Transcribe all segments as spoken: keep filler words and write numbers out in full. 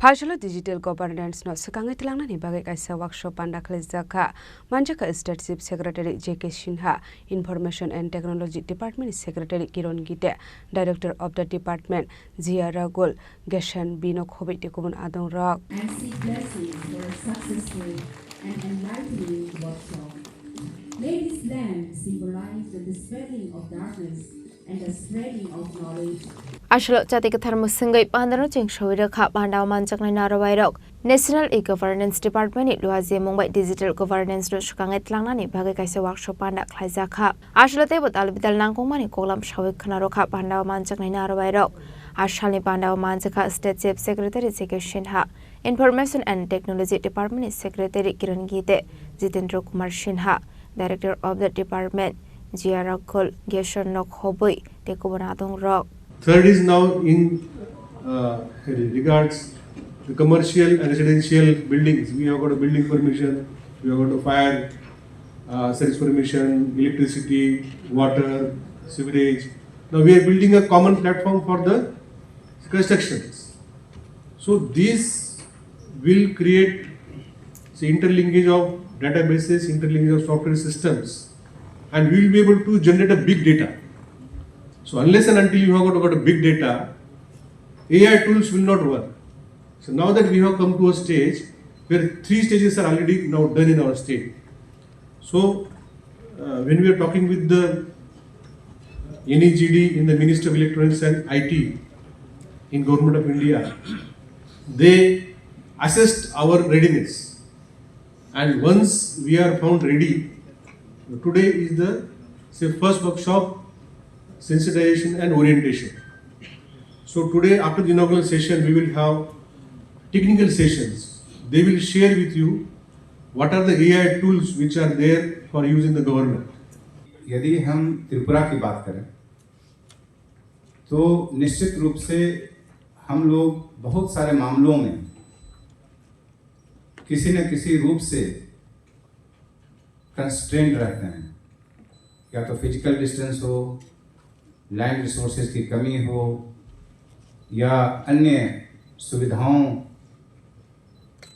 Phasalo digital governance no swkangwi tlangnani bagwi kaisa workshop panda khwlaijak kha. Manjakha State Chief Secretary J K Sinha, Information and Technology Department ni Secretary Kiron Gite, Director of the Department Jia Ragul, Geshan Bino Khoboi tei kubun adongrok. And seek blessings for a successful and enlightening workshop. May this lamp symbolize the dispelling of darkness and the spreading of knowledge. Aswk chati kwthar mwswngwi pandano cheng sawi rwkha, pandao manjaknai narobairok. National E-Governance Department ni luaje mungbai digital governance no swkangwi tlangnani bagwi kaisa workshop panda khlaijak kha. Aswk teibo tal bidal nangkukmani koklam sawi khwna rwkha, pandao manjaknai narobairok. Asalni pandao manjakha State Chief Secretary J K Sinha, Information and Technology Department ni Secretary Kiran Gite, Jitendra Kumar Sinha, Director of the Department, Jia Rakhol, Geshan Nokhoboi, tei kubun adongrok. Third is now in, uh, regards the commercial and residential buildings. We have got a building permission, we have got a fire, uh, service permission, electricity, water, sewerage. Now we are building a common platform for the constructions. So this will create, say, interlinkage of databases, interlinkage of software systems, and we will be able to generate a big data. So unless and until you have got, got a big data, A I tools will not work. So now that we have come to a stage where three stages are already now done in our state. So, uh, when we are talking with the N E G D in the Ministry of Electronics and I T in Government of India, they assessed our readiness. And once we are found ready, today is the, say, first workshop, sensitization and orientation. So today, after the inaugural session, we will have technical sessions. They will share with you what are the A I tools which are there for use in the government. यदि हम त्रिपुरा की बात करें, तो निश्चित रूप से हम लोग बहुत सारे मामलों में किसी न किसी रूप से कंस्ट्रेंट रहते हैं, या तो फिजिकल डिस्टेंस हो, लैंड रिसोर्सेज की कमी हो, या अन्य सुविधाओं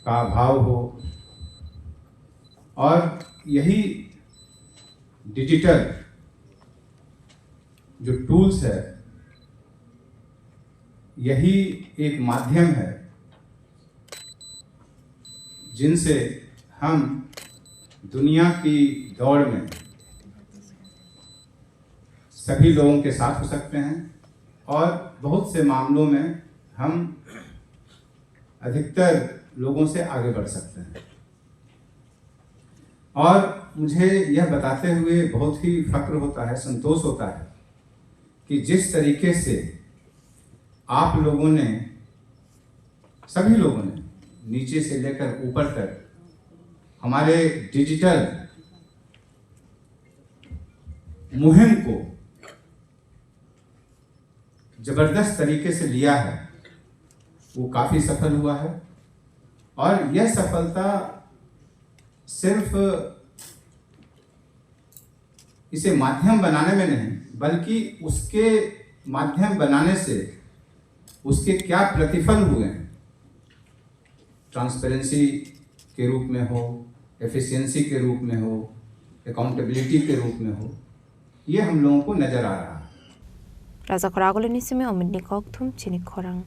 का अभाव हो। और यही डिजिटल जो टूल्स है, यही एक माध्यम है जिनसे हम दुनिया की दौड़ में सभी लोगों के साथ हो सकते हैं और बहुत से मामलों में हम अधिकतर लोगों से आगे बढ़ सकते हैं। और मुझे यह बताते हुए बहुत ही फक्र होता है, संतोष होता है कि जिस तरीके से आप लोगों ने, सभी लोगों ने, नीचे से लेकर ऊपर तक हमारे डिजिटल मुहिम को जबरदस्त तरीके से लिया है, वो काफ़ी सफल हुआ है। और यह सफलता सिर्फ इसे माध्यम बनाने में नहीं, बल्कि उसके माध्यम बनाने से उसके क्या प्रतिफल हुए हैं, ट्रांसपेरेंसी के रूप में हो, एफिशिएंसी के रूप में हो, अकाउंटेबिलिटी के रूप में हो, ये हम लोगों को नज़र आ रहा है। Rajakhor Agulini simi Omitni kokthum chini khorang.